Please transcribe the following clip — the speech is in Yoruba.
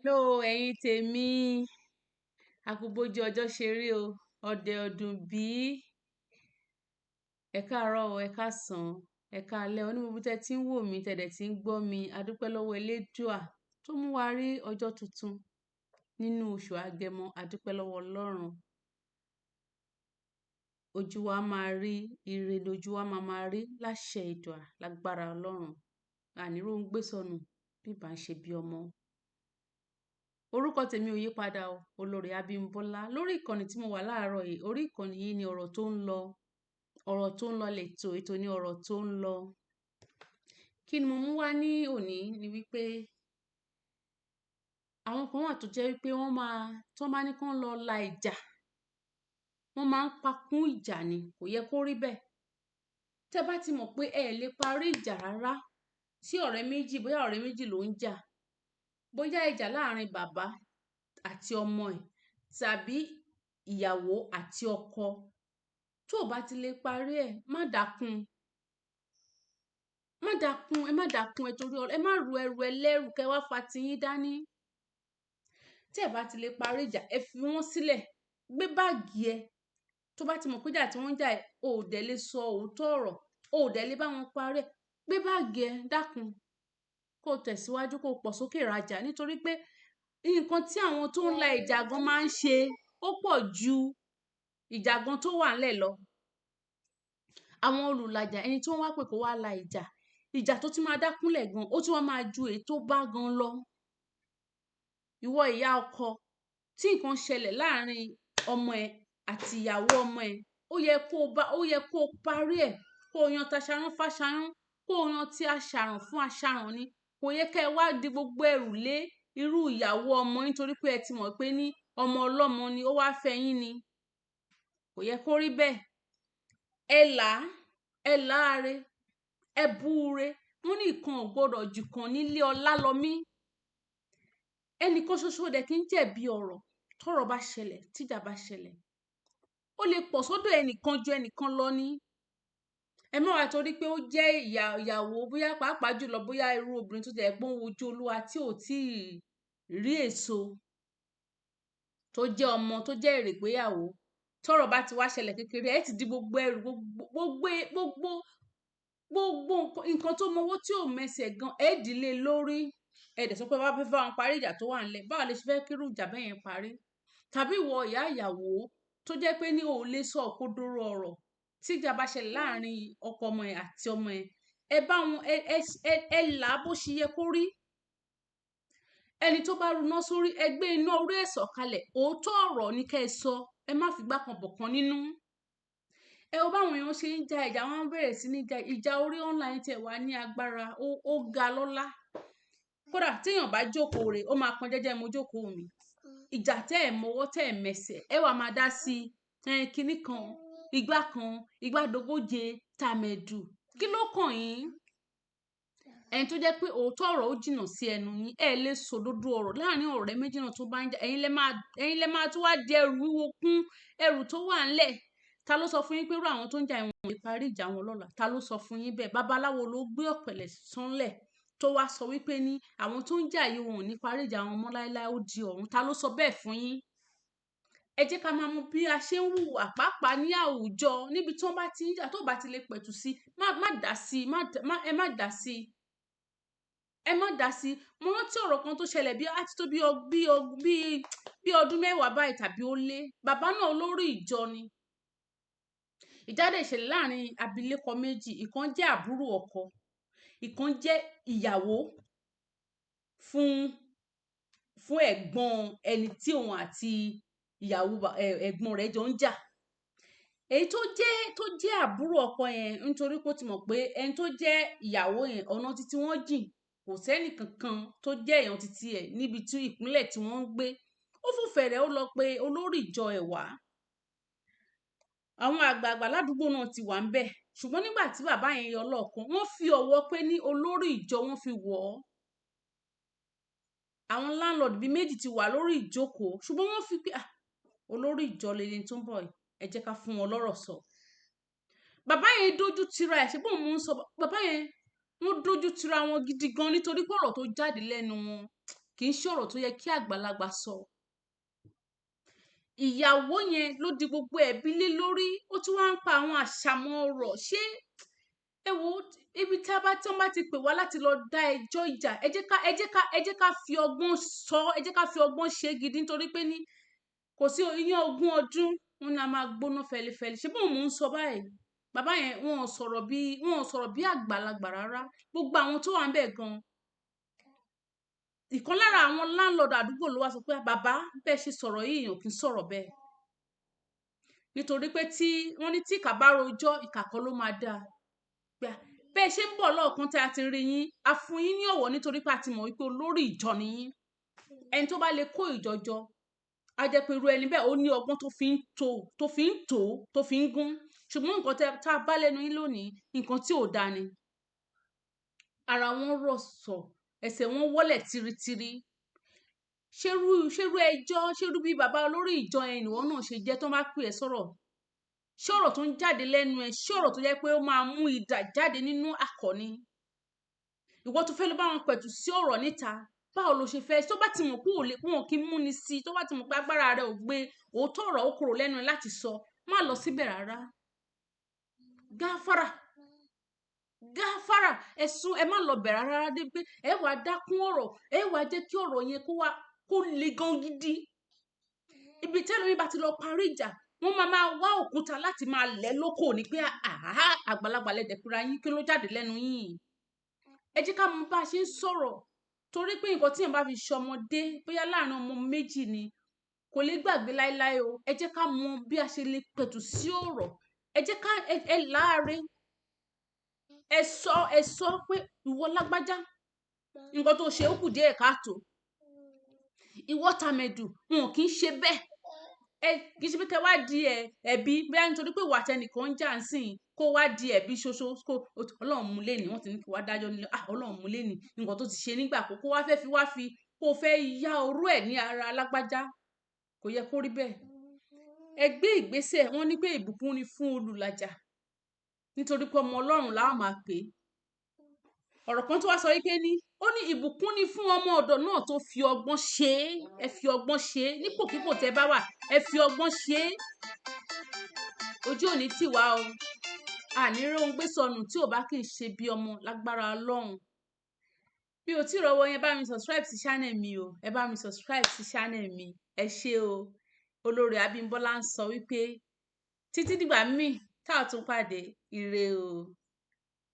Hello ẹ̀yin tèmi, a kú bójú ọjọ́ ṣe rí o, ọdẹ ọdún bí. Ẹ káàárọ̀ o, ẹ káàsán, ẹ káalẹ́, oní gbogbo tẹ́ tí ń wò mí, tẹ́ dẹ̀ tí ń gbọ́ mi. A dúpẹ́ lọ́wọ́ Elédùà tó mú wa rí ọjọ́ tuntun nínú oṣù Agẹmọ. A dúpẹ́ lọ́wọ́ Ọlọ́run. Ojú wa máa rí, ire lójú wa máa máa rí láṣẹ Èdùà lágbára Ọlọ́run. Àní róhun gbé sọnù bí ìbá ń ṣe bí ọmọ. Orúkọ tèmi ò yípadà o, Olórí Abímbọ́lá. Lórí ìkànnì tí mo wà láàárọ̀ yìí, orí ìkànnì yìí ni ọ̀rọ̀ tó ń lọ. Ọ̀rọ̀ tó ń lọ lètò, ètò ní ọ̀rọ̀ tó ń lọ. Kí ni mo mú wá ní òní ni wípé àwọn kan wà tó jẹ́ wípé wọ́n máa, tí wọ́n bá ní kí wọ́n lọ la ìjà, wọ́n máa ń pakún ìjà ni, kò yẹ kó rí bẹ́ẹ̀. Tẹ́ bá ti mọ̀ pé ẹ lè parí ìjà rárá, tí ọ̀rẹ́ méjì, bóyá ọ̀rẹ́ méjì ló ń jà, bóyá ìjà láàrin bàbá àti ọmọ ẹ̀ tàbí ìyàwó àti ọkọ, tó ò bá ti lè parí ẹ̀, má dákun. Má dákun, ẹ má dákun ẹ torí ẹ má ru ẹrù ẹlẹ́rù kẹ wá fa tiyín dání. Tí ẹ bá ti lè parí ìjà, ẹ fi wọ́n sílẹ̀, gbé báàgì ẹ. Tó bá ti mọ̀ pé ìjà tí wọ́n ń jà ẹ, o ò dẹ̀ lè sọ òótọ́ ọ̀rọ̀, o ò dẹ̀ lè bá wọn parí ẹ̀, gbé báàgì ẹ, dákun. Kó tẹ̀síwájú, kó pọ̀ sókè rajà nítorí pé nǹkan tí àwọn tó ń la ìjà gan máa ń ṣe ó pọ̀ ju ìjà gan tó wà nílẹ̀ lọ. Àwọn olùlàjà, ẹni tí wọ́n wá pé kó wá la ìjà, ìjà tó ti máa dákúnlẹ̀ gan, ó tún wá máa ju èyí tó bá gan lọ. Ìwọ ìyá ọkọ, tí nǹkan ṣẹlẹ̀ láàrin ọmọ ẹ àti ìyàwó ọmọ ẹ, ó yẹ kó bá, ó yẹ kó parí ẹ̀, kó yan taṣarán fáṣarán, kó yan tí aṣàràn fún aṣàràn ni. Kò yẹ kí ẹ wá di gbogbo ẹrù lé irú ìyàwó ọmọ yín nítorí pé ẹ ti mọ̀ pé ní ọmọ ọlọ́mọ ni ó wá fẹ́ yín ni. Kò yẹ kó rí bẹ́ẹ̀. Ẹ là á, ẹ láre, ẹ búure. Wọ́n ní ìkan ò gbọdọ̀ jù kan nílé ọlá lọ mí. Ẹnìkan ṣoṣo dẹ̀ kí ń jẹ̀bi ọ̀rọ̀. Tọ́rọ̀ bá ṣẹlẹ̀, tíjà bá ṣẹlẹ̀, ó lè pọ̀ sódò ẹnìkan ju ẹnìkan lọ ní. Ẹ má wá torí pé ó jẹ́ ìyàwó, bóyá pàápàá jùlọ bóyá irú obìnrin tó jẹ́ pé ó ń wojú Olúwa tí ò tíì rí èso, tó jẹ́ ọmọ, tó jẹ́ èrè ìgbéyàwó. Tọ́rọ̀ bá ti wá ṣẹlẹ̀ kékeré, ẹ ti di gbogbo ẹrù, gbogbo, gbogbo, gbogbo nǹkan tó mọ owó tí ò mẹsẹ̀ gan, ẹ dì lé lórí. Ẹ dẹ̀ sọ pé bá fẹ́ bá wọn parí ìjà tó wà nílẹ̀, báwo lẹ ṣe fẹ́ kí irú ìjà bẹ́ẹ̀ yẹn parí? Tàbí ìwọ ìyá ìyàwó tó jẹ́ pé ní o ò lè sọ òkodoro ọ̀rọ̀ tí ìjà bá ṣẹlẹ̀ láàrin ọkọ ọmọ ẹ àti ọmọ ẹ, ẹ bá wọn, ẹ, ẹ, ẹ, ẹ là á bó ṣe yẹ kó rí. Ẹni tó bá runá sórí, ẹ gbé iná orí ẹ̀ sọ̀kalẹ̀, òótọ́ ọ̀rọ̀ ni kí ẹ sọ, ẹ má fi gbá kan bọ̀ kan nínú. Ẹ wo báwọn èèyàn ṣe ń ja ìjà, wọ́n bẹ̀rẹ̀ sí ní ja ìjà orí online tí ẹ wà ní agbára, ó ga lọ́lá. Kódà tí èèyàn bá jókòó rè, ó máa kan jẹ́jẹ́ mo jókòó mi. Ìjà tẹ́ ẹ̀ mọwọ́, tẹ́ ẹ̀ mẹsẹ̀, ẹ wà máa dá sí, kíní kan, ìgbà kan, ìgbà dógóje, tàmẹ̀dù. Kí ló kàn yín? Ẹni tó jẹ́ pé òótọ́ ọ̀rọ̀ ó jìnnà sí ẹnu yín, ẹ lè sọ òdodo ọ̀rọ̀ láàrin ọ̀rẹ́ méjì náà tó bá ń jà. Ẹ̀yin lẹ máa tún wá di ẹrù wíwo kún ẹrù tó wà nílẹ̀. Ta ló sọ fún yín pé irú àwọn tó ń jà wọ́n lè parí ìjà wọn lọ́la? Ta ló sọ fún yín bẹ́ẹ̀? Babaláwo ló gbé ọ̀pẹ̀lẹ̀ sánlẹ̀ tó wá sọ wípé ní àwọn tó ń jà yìí wọn ò ní parí ìjà wọn mọ́ láéláé, ó di ọ̀run. Ta ló sọ bẹ́ẹ̀ fún yín? Ẹ jẹ́ ká máa mọ bí a ṣe ń hùwà pàápàá ní àwùjọ níbi tí wọ́n bá ti ń jà, tó bá ti lè pẹ̀tù sí, má, má dà sí, má, má, ẹ má dà sí. Ẹ má dà sí. Mo rántí ọ̀rọ̀ kan tó ṣẹlẹ̀ bí á ti tó bí ọ, bí ọ, bí, bí ọdún mẹ́wàá báyìí tàbí ó lé. Bàbá náà olórí ìjọ ni. Ìjà dẹ̀ ṣẹlẹ̀ láàrin abilékọ méjì. Ìkan jẹ́ àbúrò ọkọ, ìkan jẹ́ ìyàwó fún ẹ̀gbọ́n ẹni tí òun àti ìyàwó ẹ̀gbọ́n rẹ̀ jọ ń jà. Èyí tó jẹ́ àbúrò ọkọ yẹn, nítorí pé ó ti mọ̀ pé ẹni tó jẹ́ ìyàwó yẹn ọ̀nà títí wọ́n jìn, kò sẹ́ni kankan tó jẹ́ èèyàn títí ẹ̀ níbi tí ìpínlẹ̀ tí wọ́n ń gbé. Ó fò fẹ̀rẹ̀, ó lọ pé olórí ìjọ ẹ̀ wá. Àwọn àgbààgbà ládùúgbò náà ti wà níbẹ̀. Ṣùgbọ́n nígbà tí bàbá yẹn yọ lọ́ọ̀kan, wọ́n fi ọ̀wọ̀ pé ní olórí ìjọ wọ́n fi wọ̀ ọ́. Àwọn landlord bí méjì ti wà lórí ìjókòó, ṣùgbọ́n wọ́n fi pé, à, olórí ìjọ lẹni tó ń bọ̀ yìí, ẹ jẹ́ ká fún wọn lọ́rọ̀ sọ. Bàbá yẹn dojú tira ẹ̀, ṣé bóun mò ń sọ, bàbá yẹn wọ́n dojú tira wọn gidi gan nítorí pé ọ̀rọ̀ tó jáde lẹ́nu wọn, Kì í ṣe ọ̀rọ̀ tó yẹ kí àgbàlagbà sọ. Ìyàwó yẹn ló di gbogbo ẹ̀bi lé lórí. Ó tún wá ń pa àwọn àṣàmọ̀ ọ̀rọ̀. Ṣé ẹ wo ibi tí a bá tí wọ́n bá ti pè wá láti lọ dá ẹjọ́ ìjà, ẹ jẹ́ ká fi ọgbọ́n sọ, ẹ jẹ́ ká fi ọgbọ́n ṣe gidi, nítorí pé ní kò sí iyán ogún ọdún wọn ni a máa gbóná fẹlifẹli. Ṣé bóun mò ń sọ báyìí? Bàbá yẹn, wọn ò sọ̀rọ̀ bí àgbàlagbà rárá. Gbogbo àwọn tó wà ń bẹ̀ gan, ìkan lára àwọn landlord àdúgbò ló wá sọ pé, "Bàbá, bẹ́ẹ̀ ṣe sọ̀rọ̀ yìí, èèyàn kì í sọ̀rọ̀ bẹ́ẹ̀," nítorí pé tí wọ́n ní tí ìkà bá rojọ́, ìkà kọ́ ló máa dáa. Pé bẹ́ẹ̀ ṣe ń bọ̀ lọ́ọ̀kan tí a ti rí yín, a fún yín ní ọ̀wọ̀, nítorí pé a ti mọ̀ wípé olórí ìjọ ni yín. Ẹni tó bá lè kó ìjọ jọ, á jẹ́ pé irú ẹni bẹ́ẹ̀, ó ní ọgbọ́n tó fi ń tò, tó fi ń gún. Ṣùgbọ́n nǹkan tá a bá lẹ́nu yín lónìí, nǹkan tí ò dáa ni. Ara wọn rọ̀ sọ̀, ẹsẹ̀ wọn wọ́lẹ̀ tiritiri. Ṣerú ẹjọ́, ṣerú bí bàbá olórí ìjọ yẹn ìwọ náà ṣe jẹ́ tó bá pè ẹ́ sọ̀rọ̀? Ṣé ọ̀rọ̀ tó ń jáde lẹ́nu ẹ, ṣé ọ̀rọ̀ tó jẹ́ pé ó máa mú idà jáde nínú akọni? Ìwọ tó fẹ́ lọ bá wọn pẹ̀tù sí ọ̀rọ̀ níta, báwo lo ṣe fẹ́? Tó bá ti mọ̀ pé ò lè, wọn kì í múni sí, tó bá ti mọ̀ pé agbára rẹ ò gbé òótọ́ ọ̀rọ̀, ó korò lẹ́nu ẹ láti sọ, má lọ síbẹ̀ rárá. Gáfárà, gáfárà, ẹ̀sùn ẹ má lọ bẹ̀ rárá dé pé ẹ wàá dákún ọ̀rọ̀, ẹ wàá jẹ́ kí ọ̀rọ̀ yẹn kó wá kó le gan gidi. Ibi tẹ́lómi bá ti lọ parí ìjà, wọ́n máa máa wá òkúta láti máa lẹ̀ lóko ní pé àhá, àgbàlagbà lẹ́dẹ̀ pera yín, kí ló jáde lẹ́nu yín? Ẹ jẹ́ ká mọ bá a ṣe ń sọ̀rọ̀, torí pé nǹkan tí èèyàn bá fi ṣọmọdé, bóyá láàrin ọmọ méjì ni, kò lè gbàgbé láéláé o. Ẹ jẹ́ ká mọ bí a ṣe lè pẹ̀tù sí ọ̀rọ̀. Ẹ jẹ́ ká ẹ láàárín, ẹ sọ pé, "Ìwọ lágbájá, nǹkan tó ṣe ó kù díẹ̀ káàtó. Ìwọ tàmẹ̀dù, wọn kì í ṣe bẹ́ẹ̀." Ẹ kì í ṣe pé kẹ wá di ẹ ẹ̀bi, bóyá nítorí pé ìwà àtẹnìkan ń jà ń sìn, kó wá di ẹ̀bi ṣoṣo, kó Ọlọ́run mú léni, wọ́n ti ní kí wá dájọ́ nílé. Ah, Ọlọ́run mú léni, nǹkan tó ti ṣe nígbà kó wá fẹ́ fi wá fi kó fẹ́ yá orú ẹ̀ ní ara lágbájá, kò yẹ kó rí bẹ́ẹ̀. Ẹ gbé ìgbésẹ̀. Wọ́n ní pé ìbùkún ni fún olùlàjà, nítorí pé ọmọ Ọlọ́run la ó máa pè é. Ọ̀rọ̀ kan tó wá sọ wípé ní ó ní ìbùkún ni fún ọmọ ọ̀dọ̀ náà tó fi ọgbọ́n ṣe é. Ẹ fi ọgbọ́n ṣe é. Nípòkípò tẹ́ bá wà, ẹ fi ọgbọ́n ṣe é. Ojú òní tì wá o, àní rí ohun gbé sọnù tí ò bá kì í ṣe bí ọmọ, lágbára Ọlọ́run. Bí o tí rọwọ́ yẹn, bá mi subscribe sí channel mi o. Ẹ bá mi subscribe sí channel mi. Ẹ ṣé o. Olórí Abímbọ́lá ń sọ wípé títí dìgbà míì tá a tún pàdé, ire o.